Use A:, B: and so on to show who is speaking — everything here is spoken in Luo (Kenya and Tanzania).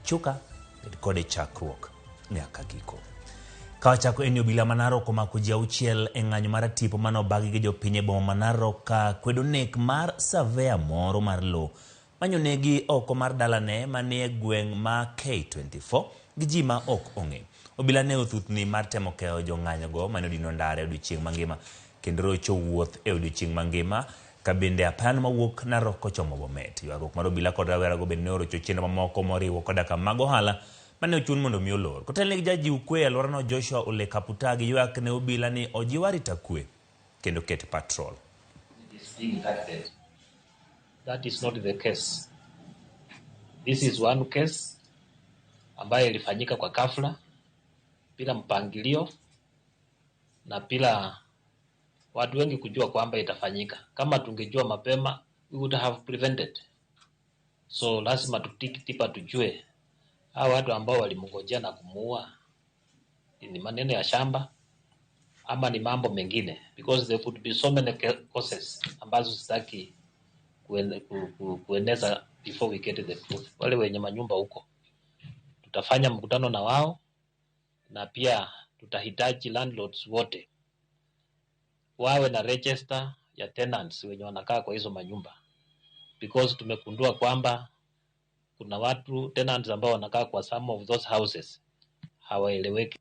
A: Chuka, bed kode chakruok nyaka giko. Ka wachako en ni obila ma Narok omako ji auchiel e ng'anyo mar tipo mane obagi gi jopiny e boma ma Narok ka kwedo nek mar surveyor moro mar lowo manyonegi oko mar dalane manie gweng' ma K24 gi ji ma ok ong'e. Obila ne othuthni mar temo keyo jong'anyogo mane odino ndara e odiochieng' mangima kendo rocho wuoth e odiochieng' mangima ka bende apayano mawuok Narok kochomo Bomet. Ywaruok mar obila kod rawerago bende ne orocho chenro mamoko moriwo koda ka mag ohala mane ochun mondo mi olor. Kotelne gi jajiw kwe e alworano Joshua Ole Kaputagi ywak ne obila ni ojiw arita kwe kendo ket patrol.
B: Is being targeted. That is not the case. This is one case ambayo ilifanyika kwa ghafla bila mpangilio na bila watu wengi kujua kwamba itafanyika. Kama tungejua mapema, we would have prevented. So lazima tutiki tipa tujue hawa watu ambao walimngojea na kumuua ni maneno ya shamba ama ni mambo mengine, because there could be so many causes ambazo sitaki kueneza before we get the truth. Wale wenye manyumba huko tutafanya mkutano na wao, na pia tutahitaji landlords wote wawe na register ya tenants wenye wanakaa kwa hizo manyumba, because tumegundua kwamba kuna watu tenants ambao wanakaa kwa some of those houses hawaeleweki.